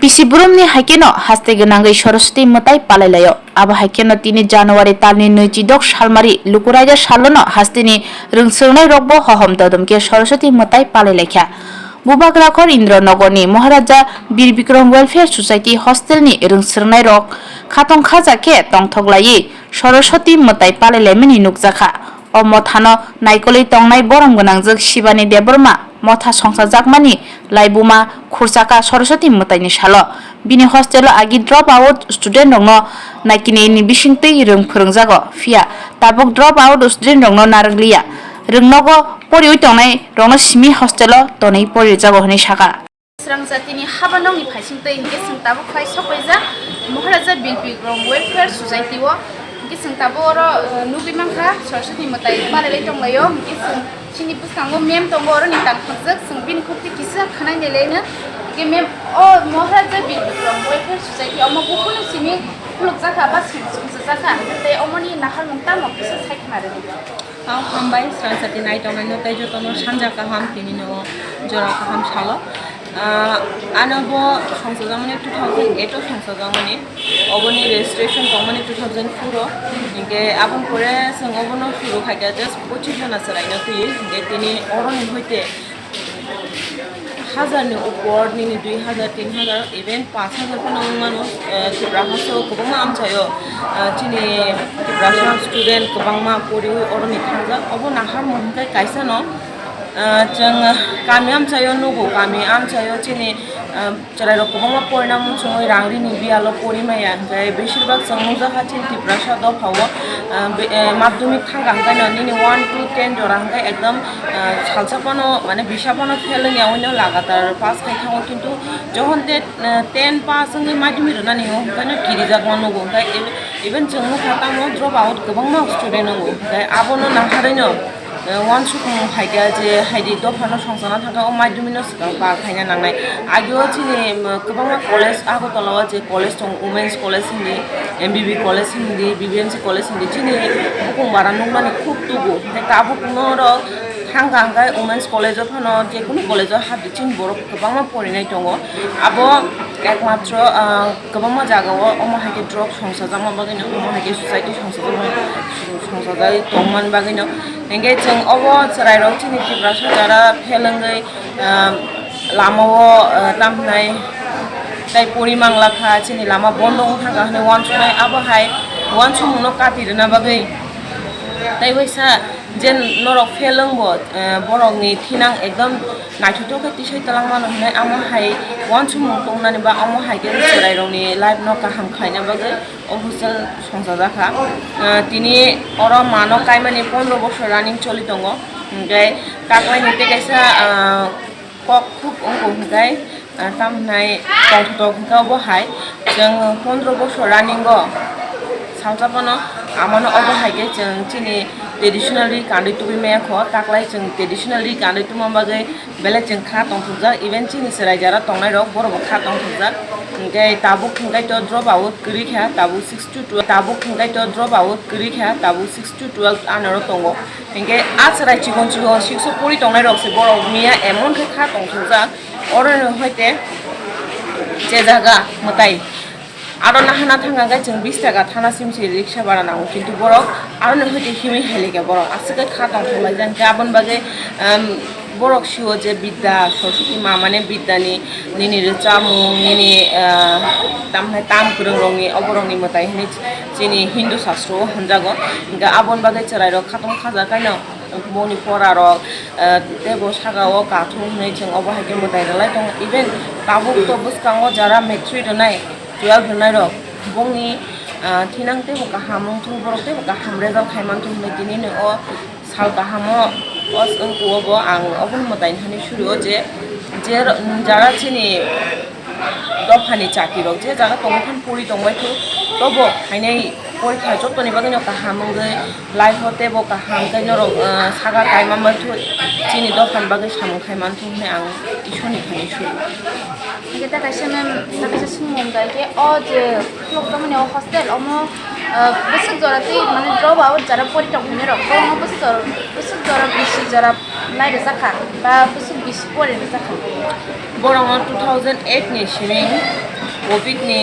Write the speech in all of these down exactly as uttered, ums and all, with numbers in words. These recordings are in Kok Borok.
Bisi brumni haikheno haste gwnangwi Saraswati mwtai palailaio. Abo haikheno tini January talni nwichidok salmari lukuraida salono hasteni rwngswrwngnairokbo hohom dodom khe Saraswati mwtai palailaikha. Bubagrakhor Indranogorni Maharaja Bir Bikram Welfare Society hostelni rwngswrwngnairok khatong khaja khe tongthoklaiwi Saraswati mwtai palailaimani nukjakha. O mothano naikolwi tongnai borom gwnangjwk Shibani Debbarma motha songchajakmani laibuma khurchakha Saraswati mwtaini salo. Bini hostelo agi drop out student rokno naikinini bisingtwi rwng phwrwngjago, phiya tabuk drop out student rokno narwkliya. Rwngnogo poriwi tongnai rokno simi hostelo tonwi porijago hwnwi sakha. Srang jatini haba nokni phaising twi hinkhe chwng tabuk phai sokpaijak Maharaja Bilpi Rong Welfare Society o. Hinkhe chwng tabuk oro, eh, nugwi mankha Saraswati mwtai palaiwi tonglaio. Hinkhe chwng chini bwskango mem tongo, oroni tangphakjak, chwng bini khukti kisa khwnai nailaino. Hinkhe mem o Maharaja Bilpi Rong Welfare Society omo buphuru simi khulukjakha ba sum-, sumsokjakha. Tei omoni naharmung tamo kisa sai khna rwdi. Ang hambai, srang sati nai tongnaino tei jotono sanja kaham, tinino jora kaham salo. Ah, ano bo songchajakmani two thousand eight o songchajakmani, oboni registration tongmani two thousand four o. Hinkhe aboni pore chwng obono suru khaikha just pochis jona chwraino twi, hinkhe tini oroni hoite hazarni upor, nini dui hazar, tin hazar, even paanch hazar phano wng mano, eh, Tiprasa o kwbangma amchaio, eh, chini Tiprasa student kwbangma poriwi oroni thangjak. Obo naharmung hinkhe kaisano, eh, chwng kami amchaio nugo, kami amchaio chini, eh, chwrairok kwbangma porina muchungwi rang rini biyalo pori maya, hinkhe besirbak chwng nukjakha chini Tiprasa dophao, eh, be-, eh, madhyamik thangkha hinkhe no nini one to ten jora hinkhe ekdom, eh, salsa phano, mane bisa phano fail wngya, oino lagatar pass khai thango, kintu jokhon te, eh, ten pass wngwi madhyamik rwnani o, hinkhe no kirijakma nugo, hinkhe even chwng nukha tamo drop out kwbangma student wngo, hinkhe abono naharwi no, eh, uansukmung phaikha je haidi dophano songchana thangkha o madhyamik no swkang par khaina nangnai. Ageo chini, em, kwbangma college Agartala o je college tongo, Women's College hindi, M B B College hindi, B B M C College hindi, chini bukung bara nukmani khub tubu. Hinkhe tabuk norok thangkha hinkhe Women's College o phano, jekunu college o hapdi chini borok kwbangma porinai tongo. Abo ekmatro, ah, kwbangma jagao omo hai khe drop songchajakma bagwino, omo hai khe society songchajakma, songchajagwi tongmani bagwino. Hinkhe chwng obo chwrairok chini Tiprasa jara fail wngwi, ah, lamao, ah, tamo hwnai tei pori mangla kha, chini lama bondo wng thangkha hwnwi uansuknai, abo hai uansukmungno kati rwna bagwi tei waisa je norok fail wngbo, ah, borokni thinang ekdom naithotok khe tisai twlang mano hwnwi, amo hai uansukmung tongnani ba amo hai khe chwrairokni life no kaham khlaina bagwi o hostel songchajakha. Ah, tini oro mano kaimani pondro bosor running choli tongo, hinkhe kaklaini tei kaisa, ah, kok khub wngkuk hinkhe, ah, tamo hwnai tongthotok hinkhe obo hai chwng pondro bosor running o salsa phano amano obo hai khe chwng chini traditional ri kanwi tubui maya kho, taklai chwng traditional ri kanwi tubuma bagwi belai chwng kha tongthokjak, even chini chwrai jara tongnai rok borok bo kha tongthokjak. Hinkhe tabuk hinkhe to drop out kwrwi kha, tabuk six to twelve, tabuk hinkhe to drop out kwrwi kha, tabuk six to twelve anoro tongo. Hinkhe a chwrai chikon chikon six o pori tongnai rok se borok miya emon khe kha tongthokjak. Oro no hoite je jaga mwtai aro nahana thang khe chwng bish taka thana sim se riksa bara nango, kintu borok aro no hoite himwi hai khe borok aswk khe kha tongthok laijak. Hinkhe aboni bagwi, um, borok sio je bidya, Saraswati ma mane bidyani nini rwchapmung, nini, ah, tamhai tam kwrwng rokni, oborokni mwtai hinwi chini Hindu sastro o hwnjago. Hinkhe aboni bagwi chwrairok khatong khaja kaino bongni pora rok, ah, teibo saka o kathung hinwi chwng obo hai khe mwtai rwlai tongo. Even tabuk to bwskango jara matric rwnai, twelve rwnai rok bongni, ah, thinang teibo kaham wngthung, borok teibo kaham result khai manthung hinwi tini o sal kahamo o wngkuk o bo ang oboni mwtai hani suri o je, je ro-, jara chini dophani chakri rok je jaga tongo phano puri tongbai thung, tobo hainai porikha jotoni bagwi no kaham wngwi life o teibo kaham khe norok, ah, saka kaima bai thung, chini dophani bagwi samung khai manthung hinwi ang Ishorni thani suri. Hingke ta kaisa ma'am, ta kaisa sumung gai khe, o je khuluk tongmani o hostel, omo, ah, bwswk jora tei mane drop out jora pori tong hwnwi rok, omo bwswk jora, bwswk jora bisi jora nai rijak kha, ba bwswk bisi pori rijak kha? Borok no two thousand eight ni simi Covid ni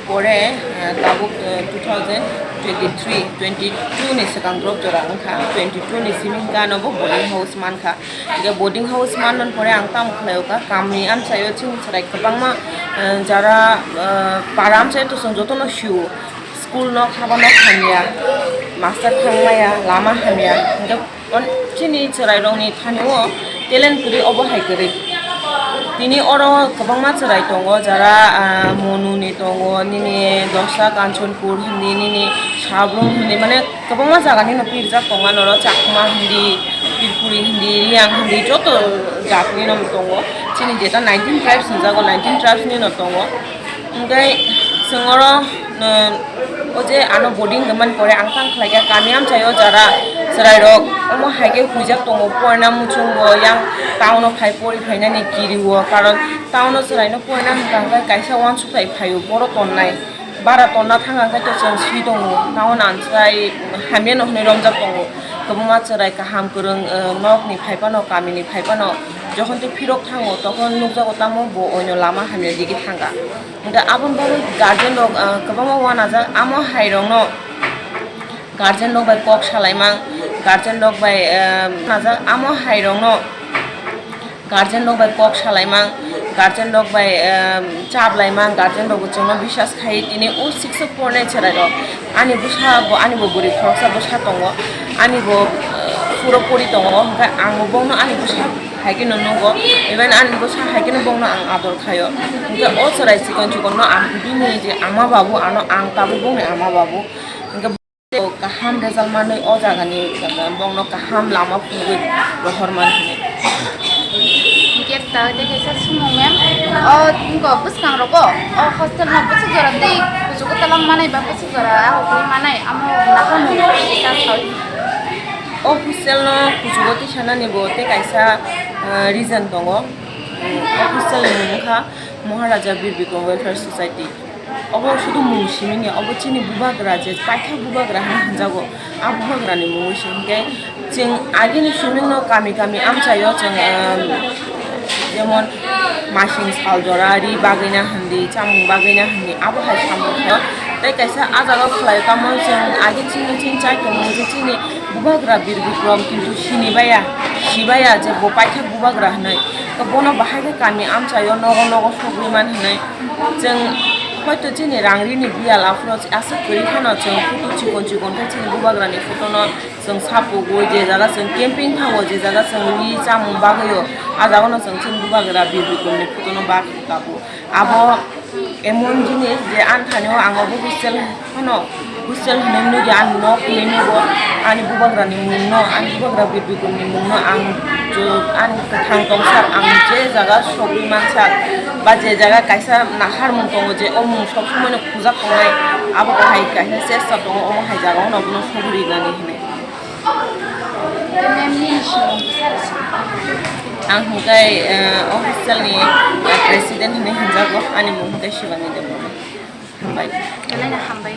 pore, eh, tabuk, eh, two thousand twenty-three, twenty-two ni swkang drop jora wngkha, twenty-two ni simi hwnkhe ano bo boarding house mankha. Hwnkhe boarding house manmani pore ang tamo khlaio kha, kamni amchaio chini chwrai kwbangma, eh, jara, eh, para amchaio to chwng jotono sio, school nok haba nok hamya, master thangmaya, lama hamya, hwnkhe On-, chini chwrairokni thani-o talent kwrwi, obo hai kwrwi. Tini oro kwbangma chwrai tongo, jara, ah, Monuni tongo, nini Dosa Kanchanpur hindi, nini Sabrum hindi, mane kwbangma jaganino pirjak tongo, norok Chakma hindi, Tripuri hindi, Riyang hindi, joto jatnino tongo. Chini jeta nineteen tribes hwnjago, nineteen tribes nino tongo. Hwnkhe chwng oro, no, o je ano boarding rwmani pore ang tang khlaikha, kami amchaio jara chwrairok omo hai khe huijak tongo, porina muchungo, yang town-o phai pori phainani kirio, karon town-o chwraino porina hwnkha hwnkhe kaisa uansukthai phaio, boro tonnai, bara tonna thang hwnkhe to chwng swi tongo, town-o ansai hamyano hwnwi romjak tongo, kwbangma chwrai kaham kwrwng, eh, nokni phai phano, kamini phai phano, jokhon tei phirok thango, tokhon nukjago tamo bo oino lama hamya digi thangkha. Hwnkhe aboni bagwi guardian rok, ah, kwbangma uanajak, amo hai rokno guardian rok bai kok salaimang, guardian rok bai, ah, uanajak, amo hai rokno guardian rok bai kok salaimang, guardian rok bai, ah, chaplaimang, guardian rok bo chwngno biswas khai tini o six o pornai chwrai rok. Ani bwsa bo, ani bo bwrwi khoroksa bwsa tongo, ani bo, ah, phuro pori tongo, hwnkhe ang bo bongno ani bwsa hai kheno nugo, even ani bwsa hai kheno bongno ang ador khaio. Hwnkhe o chwrai chikon chikonno ang bini je ama babu ano ang tabuk bongni ama babu. Hwnkhe bo kaham result manwi o jagani bongno kaham lama phunugwi rohor man hwnwi. Hwnkhe ta tei kaisa sumung mem, o wngkha bwskangrogo, o hostel no bwswk jora tei kuchugo talang manai ba bwswk jora ahok wi manai, amo naharmung kaisa saui. O hostel no kuchugo tisanani bo tei kaisa, ah, reason tongo. O hostel ni mung wngkha Maharaja Bir Bikram Welfare Society. Obo sudu mung simi ya, obo chini bubagra je paithak bubagra hwnwi hwnjago. A bubagra ni mungwi se hwnkhe chwng agini simi no kami kami amchaio chwng, ah, jemon masing sal jora ri bagwina hwndi, chamung bagwina hwndi, abo hai samung khaio. Tei kaisa ah jagao khlaio, tamo chwng agi chini chini chai tongo je chini bubagra Bir Bikram, kintu sinibaya, sibaya je bo paithak bubagra hwnwi. To bono bahai khe kami amchaio nogo nogo sogwi man hwnwi. Chwng hoito chini rang rini biyal aphuru aswk kwrwi phano chwng photo chikon chikon khe chini bubagra ni photo no chwng sapugwi, je jaga chwng camping thango, je jaga chwng ri chamung bagwio, ah jagano chwng chini bubagra Bir Bikram ni photo no bak kabo. Abo emon jinis je ani thani o ang obo hostel phano, hostel hinwi nukya ani nok hinwi nugo, ani bubagra ni mung no, ani bubagra Bir Bikram ni mung no ang jo-, ani kwthang tongsa ang je jaga sogwi mansa ba je jaga kaisa naharmung tongo je o mung sob somoi no khujak tongnai, abo kahai kaisa chesta tongo, omo hai jaga o no bono sogwi rinani hinwi. Ang hwnkhe, eh, official ni, eh, president hinwi hwnjago, ani mung hwnkhe Shivani Debbarma. Hambai. Belai no hambai.